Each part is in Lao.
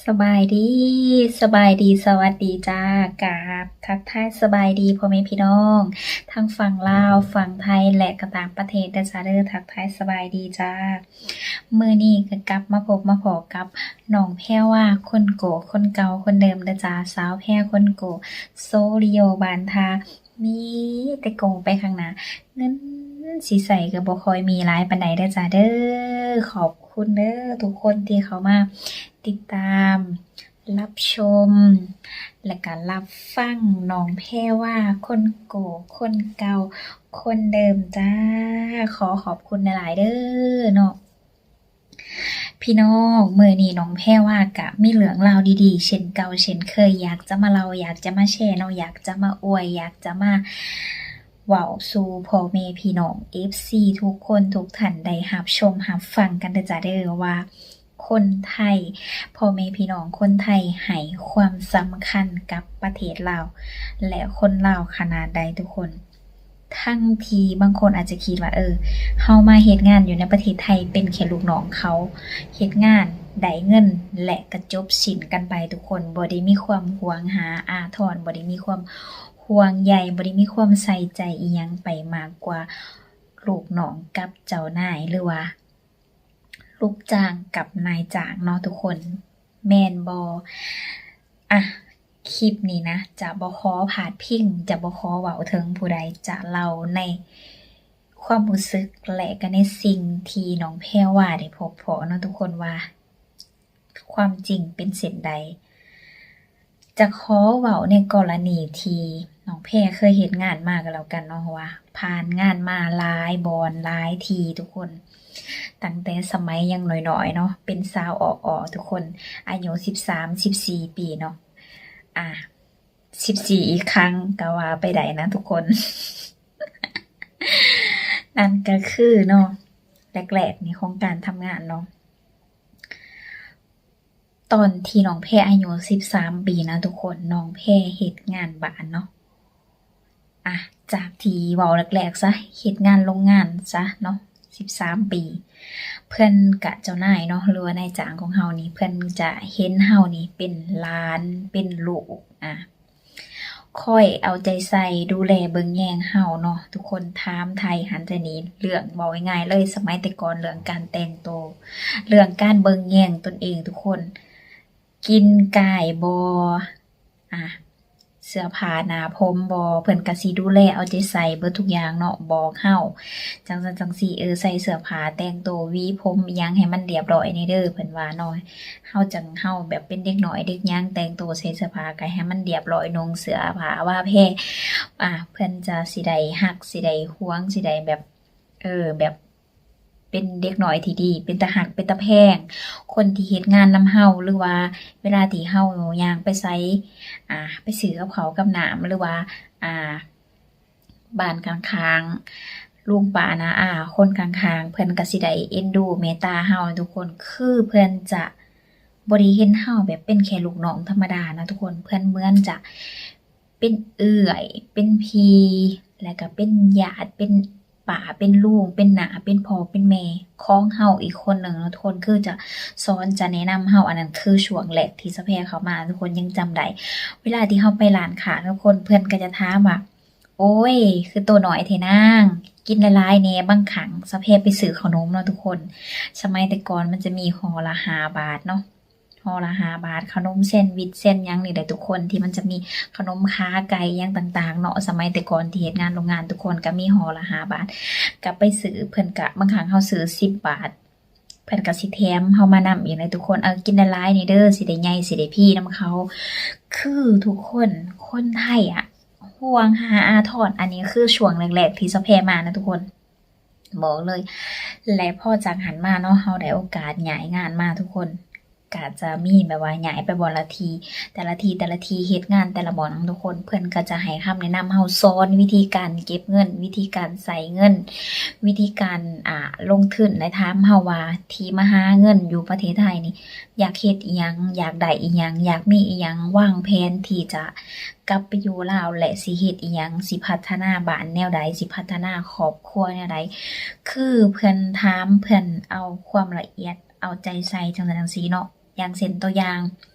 ສະບາຍດີ ສະບາຍດີ ສະຫວັດດີຈ້າ ກາບທັກທາຍສະບາຍດີພໍ່ແມ່ພີ່ນ້ອງ ທັງຝັ່ງລາວ ຝັ່ງໄທ ແລະ ກໍຕ່າງປະເທດເດີຈ້າເດີ ທັກທາຍສະບາຍດີຈ້າ. ມື້ນີ້ກໍກັບມາພົບມາພໍ້ກັບນ້ອງແພວາ ຄົນໂກ ຄົນເກົ່າຄົນເດີມເດີຈ້າ ສາວແພວຄົນໂກ ໂຊລິໂຍ ບ້ານທ່າ ມີແຕ່ໂກໄປຂ້າງໜ້າ ເງິນຊິໃຊ້ກໍບໍ່ຄ່ອຍມີຫຼາຍປານໃດເດີຈ້າເດີ. ຂອບຄຸນເດີທຸກຄົນທີ່ເຂົ້າມາຕິດຕາມ ຮັບຊົມ ແລະກະຮັບຟັງນ້ອງແພວາ ຄົນໂກ ຄົນເກົ່າ ຄົນເດີມຈ້າ. ຂໍຂອບຄຸນຫຼາຍໆເດີເນາະ. ພີ່ນ້ອງ ມື້ນີ້ນ້ອງແພວາກະມີເລື່ອງລາວດີໆເຊັ່ນເກົ່າເຊັ່ນເຄີຍ ຢາກຈະມາເລົ່າ ຢາກຈະມາແຊເນາະ ຢາກຈະມາອວຍ ຢາກຈະມາເວົ້າສູ່ພໍ່ແມ່ພີ່ນ້ອງ ເອັຟຊີ ທຸກຄົນທຸກທ່ານໄດ້ຮັບຊົມຮັບຟັງກັນເດີຈ້າເດີ ວ່າຄົນໄທ ພໍ່ແມ່ພີ່ນ້ອງຄົນໄທໃຫ້ຄວາມສຳຄັນກັບປະເທດລາວ ແລະ ຄົນລາວຂະໜາດໃດທຸກຄົນ. ທັງທີ່ບາງຄົນອາດຈະຄິດວ່າ ເອີ ເຮົາມາເຮັດງານຢູ່ໃນປະເທດໄທເປັນແຄ່ລູກນ້ອງເຂົາ ເຮັດງານໄດ້ເງິນ ແລະ ກະຈົບສິ້ນກັນໄປທຸກຄົນ ບໍ່ໄດ້ມີຄວາມຫວງຫາອາທອນ ບໍ່ໄດ້ມີຄວາມຫ່ວງໃຍ ບໍ່ໄດ້ມີຄວາມໃສ່ໃຈອີ່ຫຍັງໄປມາກກວ່າລູກນ້ອງກັບເຈົ້ານາຍ ຫຼືວ່າລູກຈ້າງກັບນາຍຈ້າງເນາະທຸກຄົນ ແມ່ນບໍ່? ອະ ຄລິບນີ້ນະ ຈະບໍ່ຂໍພາດພິງ ຈະບໍ່ຂໍເວົ້າເຖິງຜູ້ໃດ ຈະເລົ່າໃນຄວາມຮູ້ສຶກ ແລະ ກໍໃນສິ່ງທີ່ນ້ອງແພວາໄດ້ພົບພໍ້ເນາະທຸກຄົນວ່າ ຄວາມຈິງເປັນເຊັ່ນໃດ. ຈະຂໍເວົ້າໃນກໍລະນີທີ່ນ້ອງແພເຄີຍເຮັດງານມາກໍແລ້ວກັນເນາະ ເພາະວ່າຜ່ານງານມາຫຼາຍບ່ອນຫຼາຍທີ່ທຸກຄົນ ຕັ້ງແຕ່ສະໄໝຍັງນ້ອຍໆເນາະ ເປັນສາວອອກໆທຸກຄົນ ອາຍຸສິບສາມ ສິບສີ່ປີເນາະ ອາ ສິບສີ່ອີກຄັ້ງກໍວ່າໄປໄດ້ນະທຸກຄົນ. ນັ້ນກໍຄືເນາະ ແລກໆນີ້ຂອງການທຳງານເນາະ ຕອນທີ່ນ້ອງແພອາຍຸສິບສາມປີນະທຸກຄົນ ນ້ອງແພເຮັດງານບ້ານເນາະ ອາ ຈາກທີ່ເວົ້າແລກໆຊະ ເຮັດງານໂລງງານຊະເນາະ ສິບສາມປີ ເພິ່ນກະເຈົ້ານາຍເນາະ ຫຼືວ່ານາຍຈ້າງຂອງເຮົານີ້ ເພິ່ນຈະເຫັນເຮົານີ້ເປັນຫຼານເປັນລູກ ອາ ຄອຍເອົາໃຈໃສ່ດູແລເບິ່ງແຍງເຮົາເນາະ ທຸກຄົນ ຖາມໄຖ່ຫັ້ນໄຖ່ນີ້ ເລື່ອງ ເວົ້າງ່າຍໆເລີຍ ສະໄໝແຕ່ກ່ອນ ເລື່ອງການແຕ່ງໂຕ ເລື່ອງການເບິ່ງແຍງຕົນເອງທຸກຄົນ ກິນກາຍບໍ່ ອາ ເສື້ອຜ້າໜ້າຜົມບໍ່ ເພິ່ນກະຊິດູແລເອົາໃຈໃສ່ເບິດທຸກຢ່າງເນາະ ບອກເຮົາຈັ່ງຊັ້ນຈັ່ງຊີ້ ເອີ ໃສ່ເສື້ອຜ້າແຕ່ງໂຕ ຫວີຜົມອີ່ຫຍັງໃຫ້ມັນລຽບລ້ອຍແດ່ເດີ ເພິ່ນວ່າເນາະ ເຮົາຈັ່ງ ເຮົາແບບເປັນເດັກນ້ອຍເດັກຫຍັງ ແຕ່ງໂຕໃສ່ເສື້ອຜ້າກໍໃຫ້ມັນລຽບລ້ອຍ ນຸ່ງເສື້ອຜ້າວ່າແພ ອາ ເພິ່ນຈະ ຊິໄດ້ຮັກ ຊິໄດ້ຫວງ ຊິໄດ້ແບບ ເອີ ແບບ ເປັນເດັກນ້ອຍທີ່ດີ ເປັນຕາຮັກ ເປັນຕາແພງ ຄົນທີ່ເຮັດງານນຳເຮົາ ຫຼືວ່າເວລາທີ່ເຮົາຍ່າງໄປໃສ ອາ ໄປຊື້ກັບເຂົ້າກັບນ້ຳ ຫຼືວ່າ ອາ ບ້ານຂ້າງໆ ລຸງປ້ານ້າອາ ຄົນຂ້າງໆ ເພິ່ນກໍຊິໄດ້ເອັນດູເມດຕາເຮົາທຸກຄົນ ຄືເພິ່ນຈະບໍ່ໄດ້ເຫັນເຮົາແບບເປັນແຄ່ລູກນ້ອງທຳມະດານະທຸກຄົນ ເພິ່ນເໝືອນຈະເປັນເອື້ອຍ ເປັນພີ່ ແລ້ວກໍເປັນຍາດ ເປັນປ້າ ເປັນລຸງ ເປັນນ້າ ເປັນພໍ່ເປັນແມ່ຂອງເຮົາອີກຄົນໜຶ່ງເນາະທຸກຄົນ ຄືຈະສອນຈະແນະນຳເຮົາ ອັນນັ້ນຄືຊ່ວງແລກທີ່ສະແພເຂົ້າມາ ທຸກຄົນຍັງຈຳໄດ້ ເວລາທີ່ເຮົາໄປຮ້ານຄ້າທຸກຄົນ ເພິ່ນກໍຈະຖາມວ່າ ໂອ້ຍ ຄືໂຕນ້ອຍແທ້ນາງ ກິນຫຼາຍໆແດ່. ບາງຄັ້ງສະແພໄປຊື້ເຂົ້າໜົມເນາະທຸກຄົນ ສະໄໝແຕ່ກ່ອນມັນຈະມີຫໍ່ລະຫ້າບາດເນາະ ຫໍ່ລະຫ້າບາດ ເຂົ້າໜົມແຊນວິດແຊນຫຍັງນີ້ແຫຼະທຸກຄົນ ທີ່ມັນຈະມີເຂົ້າໜົມຂາໄກ່ຫຍັງຕ່າງໆເນາະ ສະໄໝແຕ່ກ່ອນທີ່ເຮັດງານໂລງງານທຸກຄົນ ກໍມີຫໍ່ລະຫ້າບາດ ກໍໄປຊື້ ເພິ່ນກໍ ບາງຄັ້ງເຮົາຊື້ສິບບາດ ເພິ່ນກໍຊິແຖມເຮົາມານຳອີກເລີຍທຸກຄົນ ເອົາ ກິນຫຼາຍໆນີ້ເດີ ຊິໄດ້ໃຫຍ່ ຊິໄດ້ພີນຳເຂົາ ຄືທຸກຄົນ ຄົນໄທອະ ຫ່ວງຫາອາທອນ ອັນນີ້ຄືຊ່ວງແລກໆທີ່ສະແພມານະທຸກຄົນ ບອກເລີຍ ແລະ ພໍຈາກຫັ້ນມາເນາະ ເຮົາໄດ້ໂອກາດຍ້າຍງານມາທຸກຄົນ ກະຈະມີແບບວ່າຍ້າຍໄປບ່ອນລະທີ່ ແຕ່ລະທີ່ ແຕ່ລະທີ່ ເຮັດງານແຕ່ລະບ່ອນທຸກຄົນ ເພິ່ນກໍຈະໃຫ້ຄຳແນະນຳເຮົາ ສອນວິທີການເກັບເງິນ ວິທີການໃຊ້ເງິນ ວິທີການ ອາ ລົງທຶນ ແລະ ຖາມເຮົາວ່າທີ່ມາຫາເງິນຢູ່ປະເທດໄທນີ້ ຢາກເຮັດອີ່ຫຍັງ ຢາກໄດ້ອີ່ຫຍັງ ຢາກມີອີ່ຫຍັງ ວາງແຜນທີ່ຈະກັບໄປຢູ່ລາວ ແລະ ຊິເຮັດອີ່ຫຍັງ ຊິພັດທະນາບ້ານແນວໃດ ຊິພັດທະນາຄອບຄົວແນວໃດ ຄືເພິ່ນຖາມ ເພິ່ນເອົາຄວາມລະອຽດ ເອົາໃຈໃສ່ ຈັ່ງຊັ້ນຈັ່ງຊີ້ເນາະ ຢ່າງເຊັ່ນຕົວຢ່າງ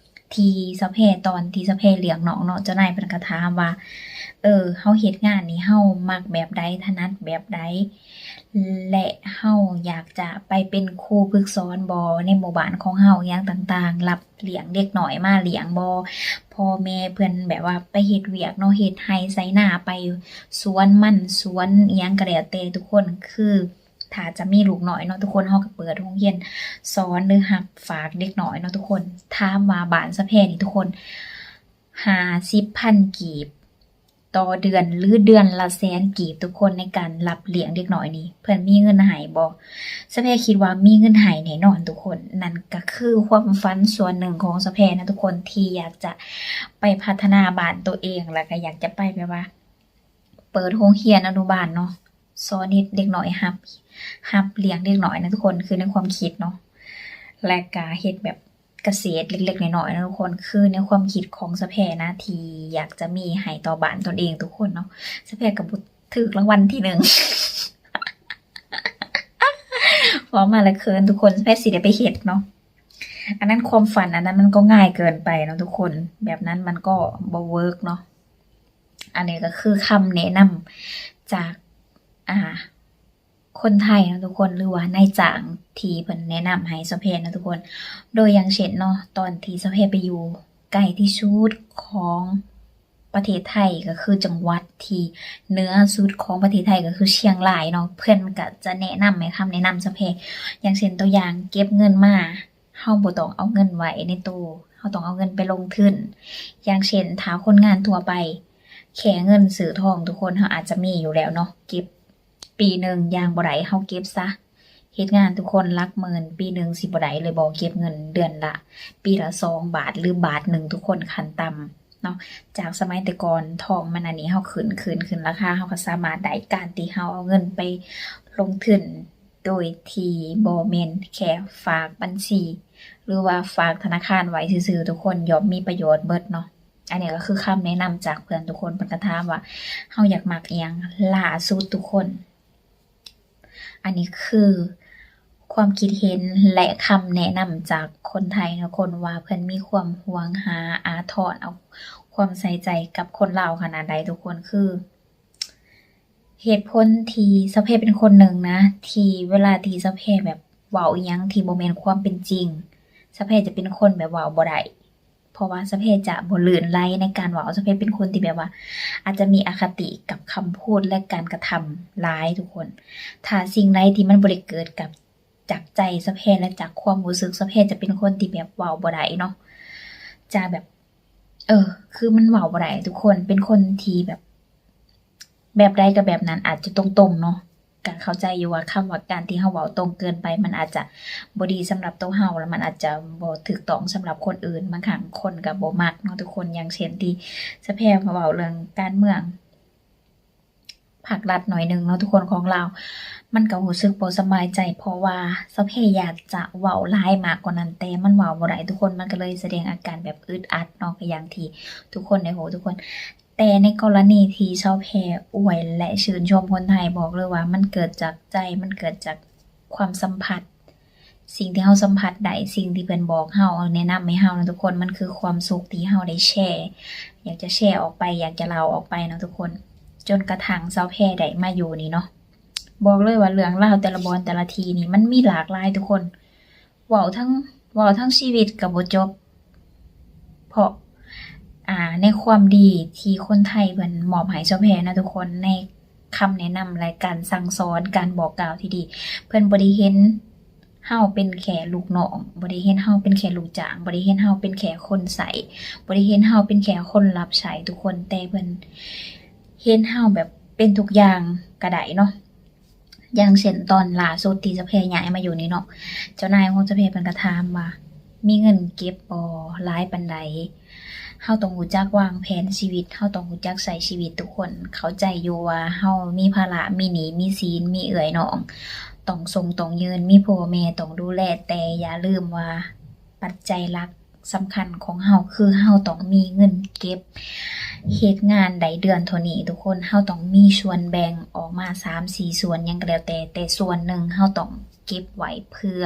ທີ່ສາວແພ ຕອນທີ່ສາວແພລ້ຽງນ້ອງເນາະ ເຈົ້ານາຍເພິ່ນກໍຖາມວ່າ ເອີ ເຮົາເຮັດງານນີ້ ເຮົາມັກແບບໃດ ຖະໜັດແບບໃດ ແລະ ເຮົາຢາກຈະໄປເປັນຄູຝຶກສອນບໍ່ ໃນໝູ່ບ້ານຂອງເຮົາ ອີ່ຫຍັງຕ່າງໆ ຮັບລ້ຽງເດັກນ້ອຍມາລ້ຽງບໍ່ ພໍ່ແມ່ເພິ່ນແບບວ່າໄປເຮັດວຽກເນາະ ເຮັດໄຮ່ໄຖນາ ໄປສວນມັນສວນອີ່ຫຍັງກໍແລ້ວແຕ່ທຸກຄົນ ຄື ຖ້າຈະມີລູກນ້ອຍເນາະທຸກຄົນ ເຮົາກໍເປີດໂຮງຮຽນສອນ ຫຼື ຮັບຝາກເດັກນ້ອຍເນາະທຸກຄົນ. ຖາມວ່າບ້ານສາວແພນີ້ທຸກຄົນ ຫ້າສິບພັນກີບຕໍ່ເດືອນ ຫຼື ເດືອນລະແສນກີບທຸກຄົນ ໃນການຮັບລ້ຽງເດັກນ້ອຍນີ້ ເພິ່ນມີເງິນໃຫ້ບໍ່? ສາວແພຄິດວ່າມີເງິນໃຫ້ແນ່ນອນທຸກຄົນ. ນັ້ນກໍຄືຄວາມຝັນສ່ວນໜຶ່ງຂອງສາວແພນະທຸກຄົນ ທີ່ຢາກຈະໄປພັດທະນາບ້ານໂຕເອງ ແລ້ວກໍຢາກຈະໄປແບບວ່າ ເປີດໂຮງຮຽນອະນຸບານເນາະ ສອນເຮັດເດັກນ້ອຍ ຮັບ ຮັບລ້ຽງເດັກນ້ອຍນະທຸກຄົນ ຄືໃນຄວາມຄິດເນາະ ແລະກະເຮັດແບບກະເສດເລັກໆນ້ອຍໆນະທຸກຄົນ ຄືໃນຄວາມຄິດຂອງສາວແພນະ ທີ່ຢາກຈະມີໃຫ້ຕໍ່ບ້ານຕົນເອງທຸກຄົນເນາະ. ສາວແພກໍບໍ່ຖືກລາງວັນທີໜຶ່ງ ເວົ້າມາແລ້ວເຂີນທຸກຄົນ ສາວແພຊິໄດ້ໄປເຮັດເນາະ. ອັນນັ້ນຄວາມຝັນ ອັນນັ້ນມັນກໍງ່າຍເກີນໄປເນາະທຸກຄົນ ແບບນັ້ນມັນກໍບໍ່ເວີກເນາະ. ອັນນີ້ກໍຄືຄຳແນະນຳຈາກ ອ່າ ຄົນໄທເນາະທຸກຄົນ ຫຼືວ່ານາຍຈ້າງທີ່ເພິ່ນແນະນຳໃຫ້ສາວແພນະທຸກຄົນ. ໂດຍຢ່າງເຊັ່ນເນາະ ຕອນທີ່ສາວແພໄປຢູ່ໃກ້ທີ່ສຸດຂອງປະເທດໄທ ກໍຄືຈັງຫວັດທີ່ເໜືອສຸດຂອງປະເທດໄທ ກໍຄືຊຽງລາຍເນາະ ເພິ່ນກໍຈະແນະນຳ ໃຫ້ຄຳແນະນຳສາວແພ ຢ່າງເຊັ່ນ ຕົວຢ່າງ ເກັບເງິນມາ ເຮົາບໍ່ຕ້ອງເອົາເງິນໄວ້ໃນໂຕ ເຮົາຕ້ອງເອົາເງິນໄປລົງທຶນ. ຢ່າງເຊັ່ນ ຖ້າຄົນງານທົ່ວໄປ ແຄ່ເງິນຊື້ທອງ ທຸກຄົນ ເຮົາອາດຈະມີຢູ່ແລ້ວເນາະ ເກັບປີໜຶ່ງຢ່າງບໍ່ໄດ້ ເຮົາເກັບຊະ. ເຮັດງານທຸກຄົນ ຫຼັກໝື່ນ ປີໜຶ່ງຊິບໍ່ໄດ້ເລີຍບໍ ເກັບເງິນເດືອນລະ ປີລະສອງບາດ ຫຼື ບາດໜຶ່ງທຸກຄົນ ຂັ້ນຕ່ຳເນາະ. ຈາກສະໄໝແຕ່ກ່ອນ ທອງມັນອັນນີ້ ເຮົາຂຶ້ນ ຂຶ້ນ ຂຶ້ນລາຄາ ເຮົາກໍສາມາດໄດ້ ການທີ່ເຮົາເອົາເງິນໄປລົງທຶນ ໂດຍທີ່ບໍ່ແມ່ນແຄ່ຝາກບັນຊີ ຫຼືວ່າຝາກທະນາຄານໄວ້ຊື່ໆ ທຸກຄົນ ຍ່ອມມີປະໂຫຍດເບິດເນາະ. ອັນນີ້ກໍຄືຄຳແນະນຳຈາກເພື່ອນທຸກຄົນ ເພິ່ນກໍຖາມວ່າເຮົາຢາກມັກອີ່ຫຍັງຫຼ້າສຸດທຸກຄົນ. ອັນນີ້ຄືຄວາມຄິດເຫັນ ແລະ ຄຳແນະນຳຈາກຄົນໄທເນາະ ຄົນວ່າເພິ່ນມີຄວາມຫວງຫາອາທອນ ເອົາຄວາມໃສ່ໃຈກັບຄົນລາວຂະໜາດໃດທຸກຄົນ ຄື ເຫດຜົນທີ່ສາວແພເປັນຄົນໜຶ່ງນະ ທີ່ເວລາທີ່ສາວແພແບບເວົ້າອີ່ຫຍັງທີ່ບໍ່ແມ່ນຄວາມເປັນຈິງ ສາວແພຈະເປັນຄົນແບບເວົ້າບໍ່ໄດ້ ເພາະວ່າສາວແພຈະບໍ່ລື່ນໄຫຼໃນການເວົ້າ. ສາວແພເປັນຄົນທີ່ແບບວ່າອາດຈະມີອະຄະຕິກັບຄຳພູດ ແລະ ການກະທຳຫຼາຍທຸກຄົນ. ຖ້າສິ່ງໃດທີ່ມັນບໍ່ໄດ້ເກີດກັບ ຈາກໃຈສາວແພ ແລະ ຈາກຄວາມຮູ້ສຶກ ສາວແພຈະເປັນຄົນທີ່ແບບເວົ້າບໍ່ໄດ້ເນາະ ຈະແບບ ເອີ ຄືມັນເວົ້າບໍ່ໄດ້ທຸກຄົນ ເປັນຄົນທີ່ແບບ ແບບໃດກໍແບບນັ້ນ ອາດຈະຕົງໆເນາະ. ກໍເຂົ້າໃຈຢູ່ວ່າຄຳວ່າ ການທີ່ເຮົາເວົ້າຕົງເກີນໄປ ມັນອາດຈະບໍ່ດີສຳລັບໂຕເຮົາ ແລະ ມັນອາດຈະບໍ່ຖືກຕ້ອງສຳລັບຄົນອື່ນ. ບາງຄັ້ງຄົນກໍບໍ່ມັກເນາະທຸກຄົນ. ຢ່າງເຊັ່ນທີ່ສາວແພເວົ້າເລື່ອງການເມືອງ ພາກລັດໜ້ອຍໜຶ່ງເນາະທຸກຄົນ ຂອງລາວ ມັນກໍຮູ້ສຶກບໍ່ສະບາຍໃຈ ເພາະວ່າສາວແພຢາກຈະເວົ້າຫຼາຍມາກກວ່ານັ້ນ ແຕ່ມັນເວົ້າບໍ່ໄດ້ທຸກຄົນ ມັນກໍເລີຍສະແດງອາການແບບອຶດອັດເນາະ ກໍຢ່າງທີ່ທຸກຄົນໄດ້ຮູ້ທຸກຄົນ. ແຕ່ໃນກໍລະນີທີ່ສາວແພອວຍ ແລະ ຊື່ນຊົມຄົນໄທ ບອກເລີຍວ່າມັນເກີດຈາກໃຈ ມັນເກີດຈາກຄວາມສຳຜັດ ສິ່ງທີ່ເຮົາສຳຜັດໄດ້ ສິ່ງທີ່ເພິ່ນບອກເຮົາ ແນະນຳໃຫ້ເຮົານະທຸກຄົນ ມັນຄືຄວາມສຸກທີ່ເຮົາໄດ້ແຊ ຢາກຈະແຊອອກໄປ ຢາກຈະເລົ່າອອກໄປເນາະທຸກຄົນ ຈົນກະທັ່ງສາວແພໄດ້ມາຢູ່ນີ້ເນາະ. ບອກເລີຍວ່າເລື່ອງລາວແຕ່ລະບ່ອນແຕ່ລະທີ່ນີ້ ມັນມີຫຼາກຫຼາຍທຸກຄົນ ເວົ້າທັງ ເວົ້າທັງຊີວິດກໍບໍ່ຈົບ ເພາະ ອ່າ ໃນຄວາມດີທີ່ຄົນໄທເພິ່ນມອບໃຫ້ສາວແພນະທຸກຄົນ ໃນ ຄຳແນະນຳ ແລະ ການສັ່ງສອນ ການບອກກ່າວທີ່ດີ ເພິ່ນບໍ່ໄດ້ເຫັນເຮົາເປັນແຄ່ລູກນ້ອງ ບໍ່ໄດ້ເຫັນເຮົາເປັນແຄ່ລູກຈ້າງ ບໍ່ໄດ້ເຫັນເຮົາເປັນແຄ່ຄົນໃຊ້ ບໍ່ໄດ້ເຫັນເຮົາເປັນແຄ່ຄົນຮັບໃຊ້ທຸກຄົນ ແຕ່ເພິ່ນເຫັນເຮົາແບບເປັນທຸກຢ່າງກໍໄດ້ເນາະ. ຢ່າງເຊັ່ນຕອນລ່າສຸດທີ່ສາວແພຍ້າຍມາຢູ່ນີ້ເນາະ ເຈົ້ານາຍຂອງສາວແພເພິ່ນກໍຖາມວ່າ ມີເງິນເກັບບໍ່ ຫຼາຍປານໃດ? ເຮົາຕ້ອງຮູ້ຈັກວາງແຜນຊີວິດ ເຮົາຕ້ອງຮູ້ຈັກໃຊ້ຊີວິດທຸກຄົນ ເຂົ້າໃຈຢູ່ວ່າເຮົາມີພາລະ ມີໜີ້ ມີສິນ ມີເອື້ອຍນ້ອງຕ້ອງສົ່ງຕ້ອງຍື່ນ ມີພໍ່ແມ່ຕ້ອງດູແລ ແຕ່ຢ່າລືມວ່າປັດໄຈຫຼັກສຳຄັນຂອງເຮົາ ຄືເຮົາຕ້ອງມີເງິນເກັບ ເຮັດງານໄດ້ເດືອນເທົ່ານີ້ທຸກຄົນ ເຮົາຕ້ອງມີສ່ວນແບ່ງອອກມາສາມສີ່ສ່ວນຫຍັງກໍແລ້ວແຕ່ ແຕ່ສ່ວນໜຶ່ງເຮົາຕ້ອງເ ເກັບໄວ້ເພື່ອ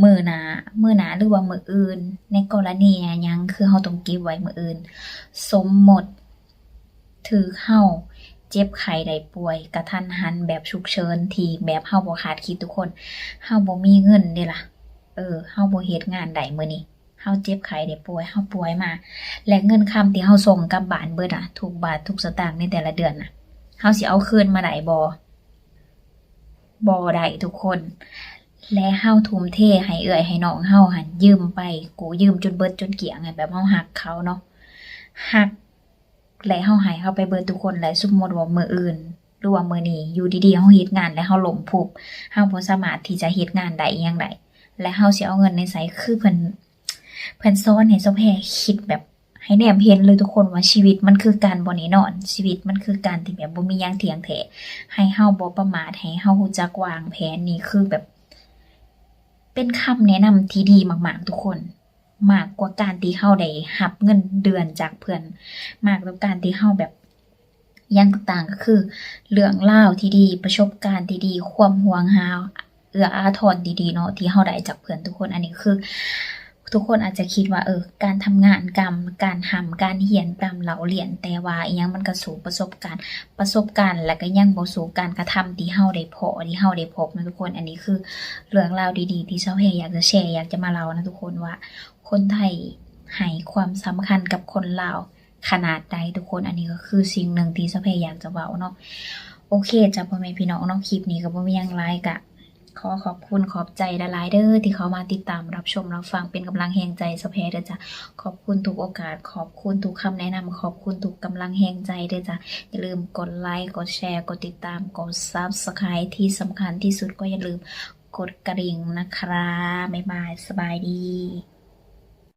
ມື້ໜ້າ ມື້ໜ້າ ຫຼືວ່າມື້ອື່ນ ໃນກໍລະນີຫຍັງ ຄືເຮົາຕ້ອງເກັບໄວ້ມື້ອື່ນ. ສົມມຸດຖືກເຮົາເຈັບໄຂ້ໄດ້ປ່ວຍກະທັນຫັນ ແບບສຸກເສີນ ທີ່ແບບເຮົາບໍ່ຄາດຄິດທຸກຄົນ, ເຮົາບໍ່ມີເງິນເດ້ລະ, ເອີ ເຮົາບໍ່ເຮັດງານໄດ້ມື້ນີ້, ເຮົາເຈັບໄຂ້ໄດ້ປ່ວຍ, ເຮົາປ່ວຍມາ ແລະ ເງິນຄຳທີ່ເຮົາສົ່ງກັບບ້ານເບິດນະ ທຸກບາດທຸກສະຕາງໃນແຕ່ລະເດືອນນະ ເຮົາຊິເອົາຄືນມາໄດ້ບໍ່? ບໍ່ໄດ້ທຸກຄົນ. ແລະ ເຮົາທຸ່ມເທໃຫ້ເອື້ອຍໃຫ້ນ້ອງເຮົາຫັ້ນ ຢືມໄປ ກູ້ຢືມຈົນເບິດຈົນກ້ຽງ ແບບເຮົາຮັກເຂົາເນາະ, ຮັກ ແລະ ເຮົາໃຫ້ເຂົາໄປເບິດທຸກຄົນ. ແລະ ສົມມຸດວ່າມື້ອື່ນ ຫຼືວ່າມື້ນີ້ ຢູ່ດີໆ ເຮົາເຮັດງານ ແລະ ເຮົາລົ້ມຟຸບ ເຮົາບໍ່ສາມາດທີ່ຈະເຮັດງານໄດ້ ອີ່ຫຍັງໄດ້ ແລະ ເຮົາຊິເອົາເງິນໃນໃສ? ຄືເພິ່ນ ເພິ່ນສອນໃຫ້ຊາວແພຄິດແບບ ໃຫ້ແນມເຫັນເລີຍທຸກຄົນວ່າ ຊີວິດມັນຄືການບໍ່ແນ່ນອນ, ຊີວິດມັນຄືການທີ່ແບບບໍ່ມີຫຍັງທ່ຽງແທ້, ໃຫ້ເຮົາບໍ່ປະໝາດ, ໃຫ້ເຮົາຮູ້ຈັກວາງແຜນ. ນີ້ຄືແບບເປັນຄຳແນະນຳທີ່ດີມາກໆ ທຸກຄົນ, ມາກກວ່າການທີ່ເຮົາໄດ້ຮັບເງິນເດືອນຈາກເພິ່ນ, ມາກກວ່າການທີ່ເຮົາແບບ ຢ່າງຕ່າງໆ ກໍຄືເລື່ອງລາວທີ່ດີ, ປະສົບການທີ່ດີ, ຄວາມຫ່ວງຫາ, ເອື້ອອາທອນທີ່ດີເນາະ ທີ່ເຮົາໄດ້ຈາກເພື່ອນທຸກຄົນ. ອັນນີ້ຄືທຸກຄົນອາດຈະຄິດວ່າ ເອີ ການທຳງານກຳ ການຮ່ຳການຮຽນກຳ ເລົ່າລຽນ, ແຕ່ວ່າອີ່ຫຍັງມັນກໍສູ້ປະສົບການ, ປະສົບການ ແລ້ວກໍຍັງບໍ່ສູ້ການກະທຳທີ່ເຮົາໄດ້ພໍ້ ທີ່ເຮົາໄດ້ພົບນະທຸກຄົນ. ອັນນີ້ຄືເລື່ອງລາວດີໆ ທີ່ຊາວແພຢາກຈະແຊ ຢາກຈະມາເລົ່ານະທຸກຄົນວ່າ ຄົນໄທໃຫ້ຄວາມສຳຄັນກັບຄົນລາວ ຂະໜາດໃດທຸກຄົນ. ອັນນີ້ກໍຄືສິ່ງໜຶ່ງທີ່ສາວແພຢາກຈະເວົ້າເນາະ. ໂອເຄຈ້າ ພໍ່ແມ່ພີ່ນ້ອງເນາະ, ຄລິບນີ້ກໍບໍ່ມີຫຍັງຫຼາຍ, ກະຂໍຂອບຄຸນຂອບໃຈຫຼາຍໆເດີ ທີ່ເຂົ້າມາຕິດຕາມ ຮັບຊົມ ຮັບຟັງ ເປັນກຳລັງແຮງໃຈສາວແພເດີຈ້າ. ຂອບຄຸນທຸກໂອກາດ, ຂອບຄຸນທຸກຄຳແນະນຳ, ຂອບຄຸນທຸກກຳລັງແຮງໃຈເດີຈ້າ. ຢ່າລືມກົດໄລ ກົດແຊ ກົດຕິດຕາມ ກົດ Subscribe ທີ່ສຳຄັນທີ່ສຸດກໍຢ່າລືມກົດກະດິ່ງນະຄະ. ບາຍບາຍ, ສະບາຍດີ.